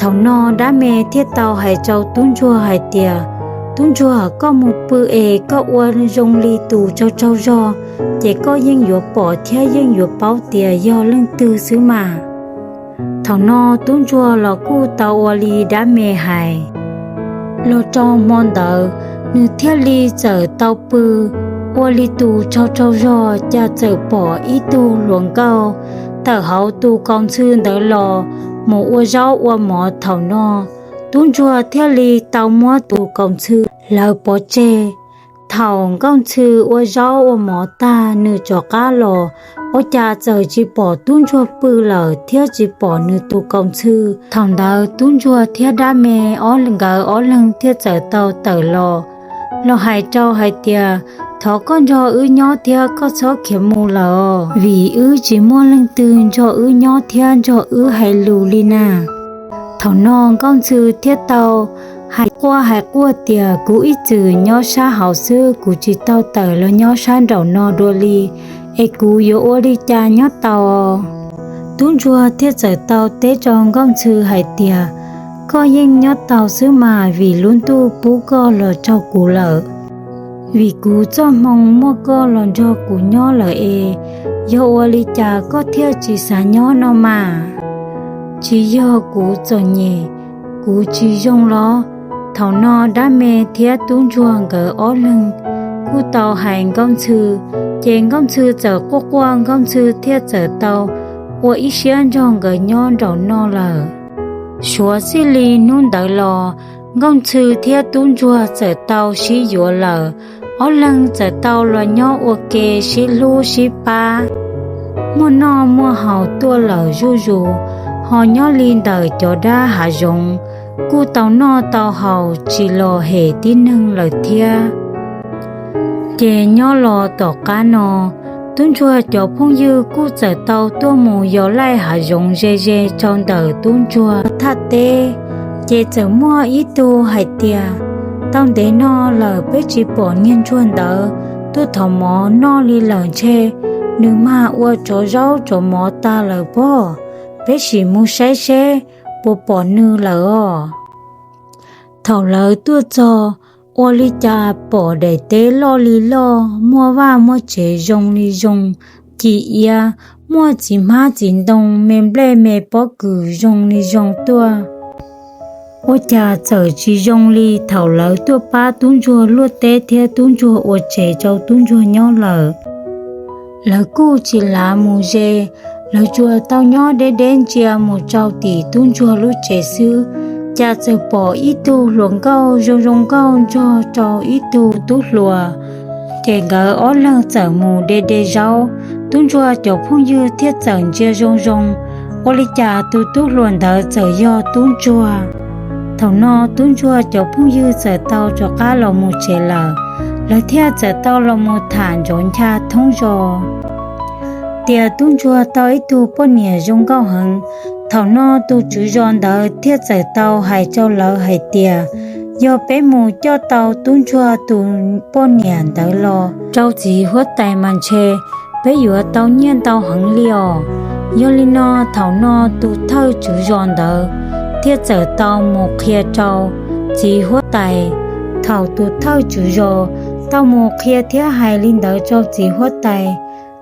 Thaum no dab me thiaj tau hais rau tub ntsuag hais tias, Tub ntsuag, koj mus pw es koj ua zoo li tus tsaug tsaug zog, ces koj yeej yuav pom thiab yeej yuav paub tias yog leej twg xwb mas. Thaum no tub ntsuag los kuj tau ua li dab me hais. Los rau hmo ntawd, nws thiaj li txawm tau pw ua li tus tsaug tsaug zog, cas txawm pom ib tug hluas nkauj tawm hauv tus kaus ntxhw ntawd los mus ua zaub ua mov. Thaum no tub ntsuag thiaj li tau muab tus kaus ntxhw hlawv pov tseg. Thaum nkauj ntxhw ua zaub ua mov tag, nws rov qab los, ua cas txawm tsis pom tub ntsuag pw lawm thiab tsis pom nws tus kaus ntxhw. Thaum ntawd tub ntsuag thiab dab me ob nkawd ob leeg thiaj txawm tau tawm los, los hais rau hais tias, Thov koj nrog wb nyob thiab koj txhob khiav mus lawm, vim wb tsis muaj leej twg nrog wb nyob thiab nrog wb hais lus li na. Thaum no nkauj ntxhw thiaj tau hais quaj hais quaj tias, Kuv ib txwm nyob sab hauv xwb, kuv tsis tau tawm los nyob sab nraum no dua li, es kuv yuav ua li cas nyob tau? Tub ntsuag thiaj txawm tau teb rau nkauj ntxhw hais tias, Koj yeej nyob tau xwb mas, vim lub ntuj pub koj los raug kuv lawm. Vim kuv txoj hmoo muaj koj los nrog kuv nyob lawm es, yog ua li cas koj thiaj tsis xav nyob no mas? Tsis yog kuv txom nyem, kuv tsis zoo los? Thaum no dab me thiab tub ntsuag nkawd ob leeg kuj tau hais nkauj ntxhw, ces nkauj ntxhw txawm quaj quaj, nkauj ntxhw thiaj txawm tau ua ib siab nrog nkawd nyob nraum no lawm. Suav txij li hnub ntawd los, nkauj ntxhw thiab tub ntsuag txawm tau sib yuav lawm, ob leeg txawm tau los nyob ua ke sib hlub sib pab, muaj noj muaj haus tuaj lawm zuj zus, ho nyob li ntawm cov dab hav zoov kuj tau noj tau haus tsis los hem tib neeg lawm thiab. Ces nyob los tom qab no, tub ntsuag cov phooj ywg kuj txawm tau tuaj mus yos laij hav zoov ze ze rau ntawm tub ntsuag thaj teb. Ces txawm muaj ib tug hais tias, Tau ntev no lawm peb tsis pom niag ntsuag ntawd tuaj thov mov noj li lawm, ntshe nws mag ua tsov zaub tsov mov tag lawm pob. Peb sim mus saib seb puas pom nws lawm os. Thaum lawv tuaj txog, ua li cas pom daim teb loj li loj, muaj vaj muaj tsev zoo li zoo, ci iab, muaj txiv hmab txiv ntoo, me nplej me pob kws zoo li zoo tuaj. Ua cas txawm tsis zoo li thaum lawv tuaj pab tub ntsuag luaj teb thiab tub ntsuag ua tsev rau tub ntsuag nyob lawm. Lawv kuj tsis lav mus ze, lawv tsuas tau nyob deb deb ntsia mus rau tim tub ntsuag lub tsev xwb, cas txawm pom ib tug hluas nkauj zoo zoo nkauj nrog rau ib tug tub hluas. Ces nkawd ob leeg txawm mus de de zaub, tub ntsuag cov phooj ywg thiaj txawm ntsia zoo zoo, ua li cas tus tub hluas ntawd txawm yog tub ntsuag. Thaum no tub ntsuag cov phooj ywg txawm tau rov qab los mus tsev lawm, lawv thiaj txawm tau los mus tham nrov ncha thoob zos tias tub ntsuag tau ib tug poj niam zoo nkauj heev. Thaum no tus tswv zos ntawd thiaj txawm tau hais rau lawv hais tias, Yog peb mus coj tau tub ntsuag tus poj niam ntawd los rau txiv huab tais mas ntshe peb yuav tau nyiaj ntau heev li os. Yog li no thaum no tus thawj tswv zos ntawd thiaj txawm tau mus qhia rau txiv huab tais. Thaum tus thawj tswv zos tau mus qhia thiab hais li ntawd rau txiv huab tais,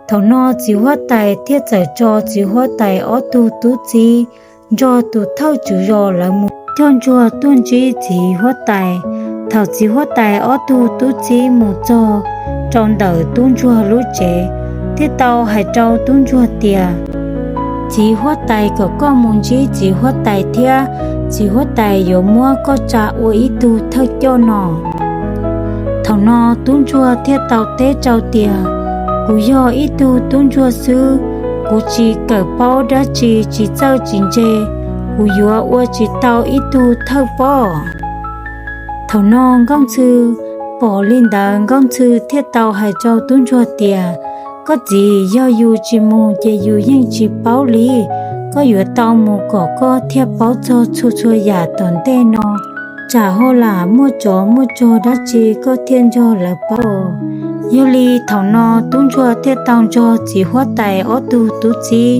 thaum no txiv huab tais thiaj txawm tso txiv huab tais ob tug tub txib nrog tus thawj tswv zos lawv mus coj ntsuag tuaj ntsib txiv huab tais. Thaum txiv huab tais ob tug tub txib mus txog rau ntawm tub ntsuag lub tsev, thiaj tau hais rau tub ntsuag tias, Txiv huab tais kom koj mus ntsib txiv huab tais thiab, txiv huab tais yuav muab koj tsa ua ib tug thawj coj no. Thaum no tub ntsuag thiaj tau teb rau tias, Kuv yog ib tug tub ntsuag xwb, kuv tsis kawm paub dab tsi, tsis txawj tsis ntse, kuv yuav ua tsis tau ib tug thawj pob. Thaum no Nkauj Ntxhw pom li ntawd, Nkauj Ntxhw thiaj tau hais rau tub ntsuag tias, Koj txiv, yog yus tsis mus ces yus yeej tsis paub li. Koj yuav tau mus kom koj thiaj paub txog txhua txhua yam tom ntej no, tsam ho lam muaj tsov muaj rog dab tsi koj thiaj nrog lawv paub. Yog li thaum no tub ntsuag thiaj tau nrog txiv huab tais ob tug tub txib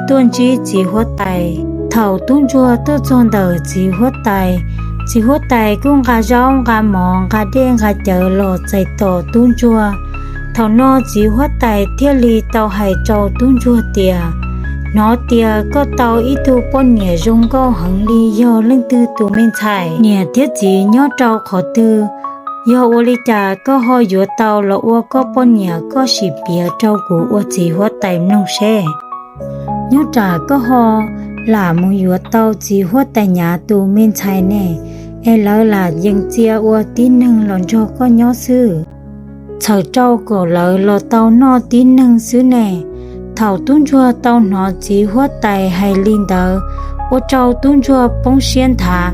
tuaj ntsib txiv huab tais. Thaum tub ntsuag tuaj txog ntawm txiv huab tais, txiv huab tais kuj nqa zaub nqa mov nqa dej nqa cawv los txais tos tub ntsuag. Thaum no txiv huab tais thiaj li tau hais rau tub ntsuag tias, hnov tias koj tau ib tug poj niam zoo nkauj heev li, yog leej twg tus me ntxhais? Niam thiab txiv nyob rau qhov twg? Yog ua li cas koj ho yuav tau los ua koj poj niam? Koj sim piav rau kuv ua txiv huab tais mloog seb. Nyob tsam koj ho lam mus yuav tau txiv huab tais Nyav tus me ntxhais ne, es lawv lam yees txia ua tib neeg los nrog koj nyob xwb. Txhawm rau kom lawv los tau noj tib neeg xwb ne. Thaum tub ntsuag tau hnov txiv huab tais hais li ntawd, ua rau tub ntsuag poob siab nthav.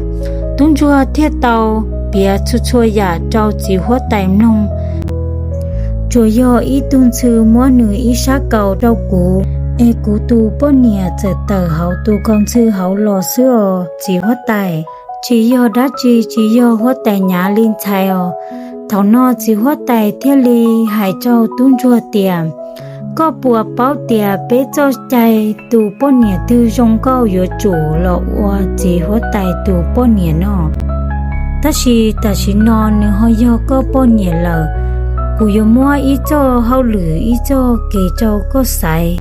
Tub ntsuag thiaj tau piav txhua txhua yam rau txiv huab tais mloog. Tsuas yog ib tug ntxhw muab nws ib sab kaus rau kuv, es kuv tus poj niam txawm tawm hauv tus kaus ntxhw hauv los xwb os txiv huab tais. Tsis yog dab tsi, tsis yog huab tais Nyav li ntxhais os. Thaum no txiv huab tais thiaj li hais rau tub ntsuag tias, koj puas paub tias peb txoj cai tus poj niam twg zoo nkauj yuav tsum los ua txiv huab tais tus poj niam no? Tab sis tam sim no nws ho yog koj poj niam lawm. Kuv yuav muab ib txoj hauj lwm ib txoj kev rau koj xaiv.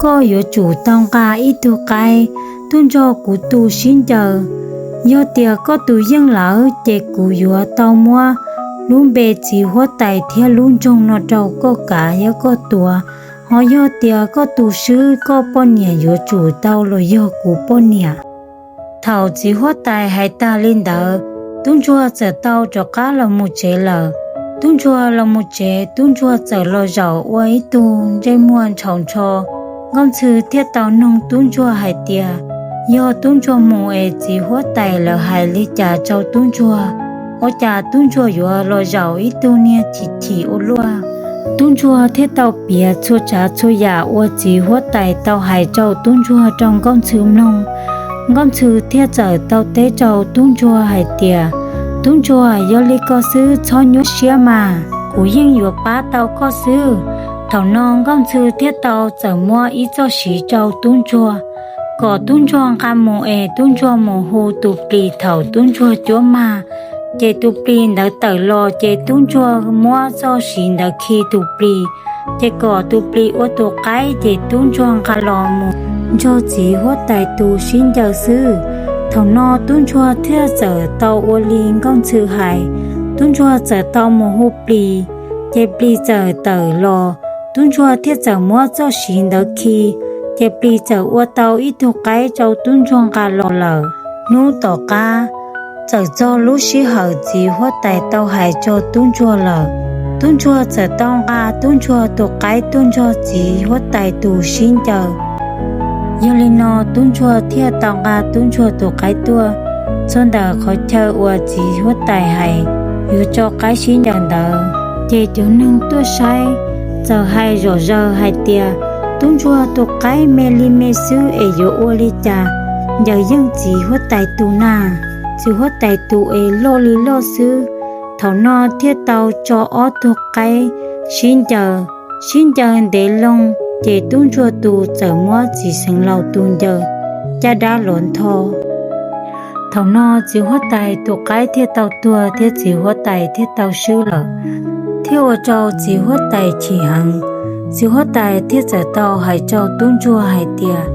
Koj yuav tsum tau nqa ib tug qaib, tuaj nrog kuv tu sib ncaws. Yog tias koj tu yeej lawm ces kuv yuav tau muab lub npe txiv huab tais thiab lub nroog no rau koj kav thiab koj tuav. Ho yog tias koj tu swb, koj poj niam yuav tsum tau los yog kuv poj niam. Thaum txiv huab tais hais tag li ntawd, tub ntsuag txawm tau rov qab los mus tsev lawm. Tub ntsuag los mus tsev, tub ntsuag txawm los zaum ua ib tug ntsej muag ntshaus ntsho. Nkauj Ntxhw thiaj tau noog tub ntsuag hais tias, yog tub ntsuag mus es txiv huab tais lawv hais li cas rau tub ntsuag? Ua cas tub ntsuag yuav los zaum ib tug niag chim chim ua luaj? Tub ntsuag thiaj tau piav txhua tsav txhua yam uas txiv huab tais tau hais rau tub ntsuag rau Nkauj Ntxhw mloog. Nkauj Ntxhw thiaj txawm tau teb rau tub ntsuag hais tias, tub ntsuag, yog li ko xwb txhob nyuaj siab mas, kuv yeej yuav pab tau koj xwb. Thaum no Nkauj Ntxhw thiaj tau txawm muab ib txoj siv rau tub ntsuag, kom tub ntsuag nqa mus es tub ntsuag mus hu tus plis. Thaum tub ntsuag cuab mag, ces tus plis ntawd tawm los, ces tub ntsuag muab txoj siv ntawd khi tus plis, ces kom tus plis ua tus qaib, ces tub ntsuag nqa los mus nrog txiv huab tais tus sib ncaws xwb. Thaum no tub ntsuag thiaj txawm tau ua li Nkauj Ntxhw hais. Tub ntsuag txawm tau mus hu plis, ces plis txawm tawm los, tub ntsuag thiaj txawm muab txoj siv ntawd khi, ces plis txawm ua tau ib tug qaib rau tub ntsuag nqa los lawm. Hnub tom qab, txawm txog lub sij hawm txiv huab tais tau hais rau tub ntsuag lawm, tub ntsuag txawm tau nqa tub ntsuag tus qaib tuaj nrog txiv huab tais tus sib ncaws. Yog li no tub ntsuag thiaj tau nqa tub ntsuag tus qaib tuaj txog ntawm qhov chaw uas txiv huab tais hais yuav tso qaib sib ncaws ntawd. Ces cov neeg tuaj saib txawm hais zom zaws hais tias, tub ntsuag tus qaib me li me xwb es yuav ua li cas ncaws yeej txiv huab tais tus na? Txiv huab tais tus es loj li loj xwb. Thaum no thiaj tau tso ob tug qaib sib ncaws, sib ncaws ntev loo, ces tub ntsuag tus txawm muab txiv xeev laus tus ncaws caj dab los ntho. Thaum no txiv huab tais tus qaib thiaj tau tuag thiab txiv huab tais thiaj tau swb lawm, thiaj ua rau txiv huab tais chim heev. Txiv huab tais thiaj txawm tau hais rau tub ntsuag hais tias,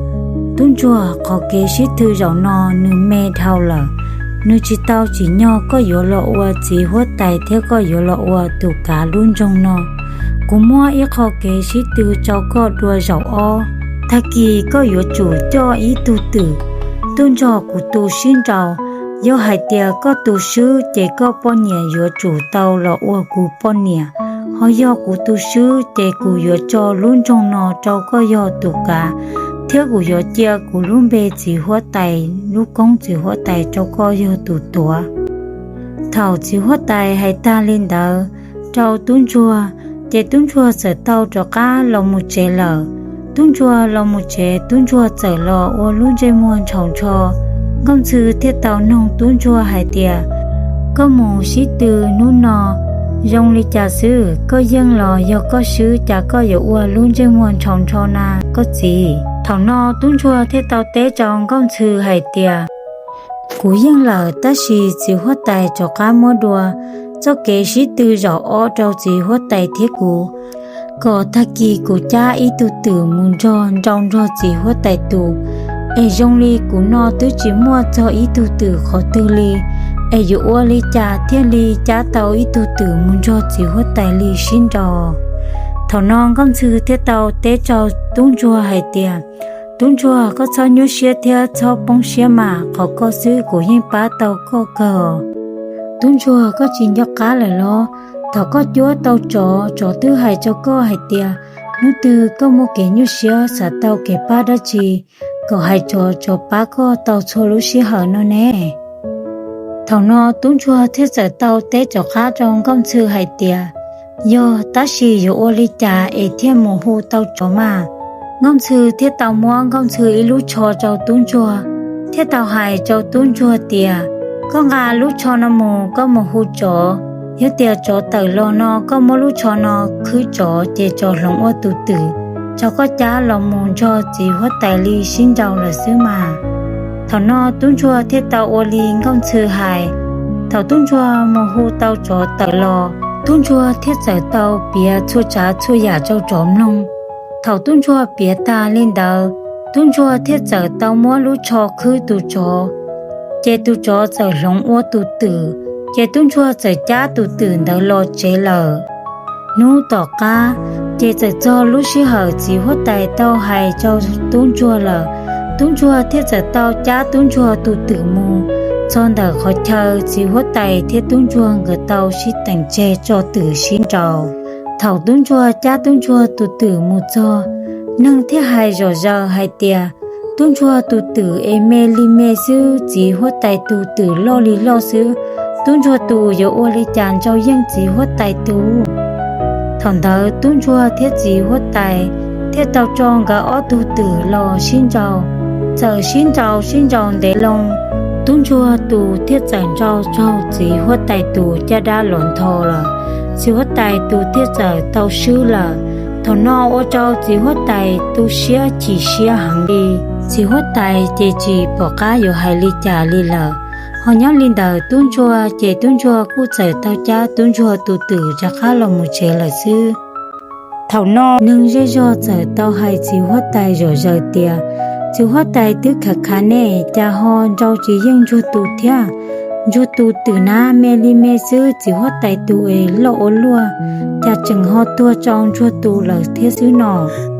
tub ntsuag, qhov kev sib tw zaum no nws me dhau lawm, nws tsis tau tsim nyog koj yuav los ua txiv huab tais thiab koj yuav los ua tus kav lub nroog no. Kuv muab ib qho kev sib tw rau koj dua zaum ob. Tag kis koj yuav tsum coj ib tug twm tuaj nrog kuv tu sib nraus. Yog hais tias koj tu swb ces koj poj niam yuav tsum tau los ua kuv poj niam. Ho yog kuv tu swb ces kuv yuav tso lub nroog no rau koj yog tus kav, thiab kuv yuav cia kuv lub npe txiv huab tais, lub koob txiv huab tais rau koj yog tus tuav. Thaum txiv huab tais hais tag li ntawd rau tub ntsuag, ces tub ntsuag txawm tau rov qab los mus tsev lawm. Tub ntsuag los mus tsev, tub ntsuag txawm los ua lub ntsej muag ntshaus ntsho. Nkauj Ntxhw thiaj tau noog tub ntsuag hais tias, koj mus sib tw hnub no zoo li cas xwb? Koj yeej los yog koj swb, cas koj yuav ua lub ntsej muag ntshaus ntsho na koj txiv? Thaum no tub ntsuag thiaj tau teb rau nkauj ntxhw hais tias, kuv yeej lawm, tab sis txiv huab tais rov qab muab dua, txoj kev sib tw zaum ob rau txiv huab tais thiab kuv, kom tag kis kuv cab ib tug twm mus nrog nrau nrog txiv huab tais tus, es zoo li kuv no twb tsis muaj txog ib tug twm qhov twg li, es yuav ua li cas thiaj li cab tau ib tug twm mus nrog txiv huab tais li sib nraus. Thaum no nkauj ntxhw thiaj tau teb rau tub ntsuag hais tias, tub ntsuag, koj txhob nyuaj siab thiab txhob poob siab mas, qhov koj xwb kuv yeej pab tau koj kawg. Tub ntsuag, koj tsis nco qab lawm los? Thaum koj cuab tau tsov, tsov twb hais rau koj hais tias hnub twg koj muaj kev nyuaj siab xav tau kev pab dab tsi, kom hais tsov, tsov pab koj tau txhua lub sij hawm no ne. Thaum no tub ntsuag thiaj txawm tau teb rov qab rau nkauj ntxhw hais tias, yog, tab sis yuav ua li cas es thiaj mus hu tau tsov mas? Nkauj ntxhw thiaj tau muab nkauj ntxhw ib lub tsho rau tub ntsuag, thiaj tau hais rau tub ntsuag tias, koj nqa lub tsho no mus, koj mus hu tsov. Yog tias tsov tawm los no koj muab lub tsho no khwb tsov ces tsov hloov ua tus twm, rau koj cab los mus nrog txiv huab tais li sib nraus lawm xwb mas. Thaum no tub ntsuag thiaj tau ua li nkauj ntxhw hais. Thaum tub ntsuag mus hu tau tsov tawm los, tub ntsuag thiaj txawm tau piav txhua tsav txhua yam rau tsov mloog. Thaum tub ntsuag piav tas li ntawd, tub ntsuag thiaj txawm tau muab lub tsho khwb tus tsov, ces tus tsov txawm hloov ua tus twm, ces tub ntsuag txawm cab tus twm ntawd los tsev lawm. Hnub tom qab, ces txawm txog lub sij hawm txiv huab tais tau hais rau tub ntsuag lawm. Tub ntsuag thiaj txawm tau cab tub ntsuag tus twm mus txog ntawm qhov chaw txiv huab tais thiab tub ntsuag nkawd tau sib teem tseg tso twm sib nraus. Thaum tub ntsuag cab tub ntsuag tus twm mus txog, neeg thiaj hais zom zaws hais tias, tub ntsuag tus twm es me li me xwb, txiv huab tais tus twm loj li loj xwb. Tub ntsuag tus yuav ua li cas nrau yeej txiv huab tais tus? Thaum ntawd tub ntsuag thiab txiv huab tais thiaj tau tso nkawd ob tug twm los sib nraus. Txawm sib nraus sib nraus ntev loo, tub ntsuag tus thiaj txawm nrau raug txiv huab tais tus caj dab los ntho lawm. Txiv huab tais tus thiaj txawm tau swb lawm. Thaum no ua rau txiv huab tais tu siab chim siab heev li. Txiv huab tais ces tsis pom qab yuav hais li cas li lawm. Ho nyob li ntawm tub ntsuag ces tub ntsuag kuj txawm tau cab tub ntsuag tus twm rov qab los mus tsev lawm xwb. Thaum no neeg zej zog txawm tau hais txiv huab tais zom zaws tias, txiv huab tais twb khav khav ne, cas ho nrau tsis yeej ntsuag tus thiab? Ntsuag tus twm na me li me xwb, txiv huab tais tus es loj ua luaj, cas tseem ho tuag rau ntsuag tus lawm thiab xwb no.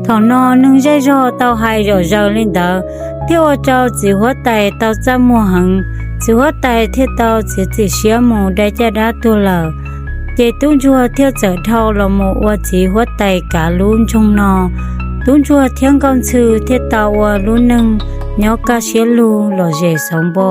Thaum no neeg zej zog tau hais zom zaws li ntawd, thiaj ua rau txiv huab tais tau txaj muag heev. Txiv huab tais thiaj tau txiav txim siab mus dai caj dab tuag lawm. Ces tub ntsuag thiaj txawm dhau los mus ua txiv huab tais kav lub nroog no. Tub ntsuag thiab nkauj ntxhw thiaj tau ua lub neej nyob kaj siab lug lom zem xauv npo.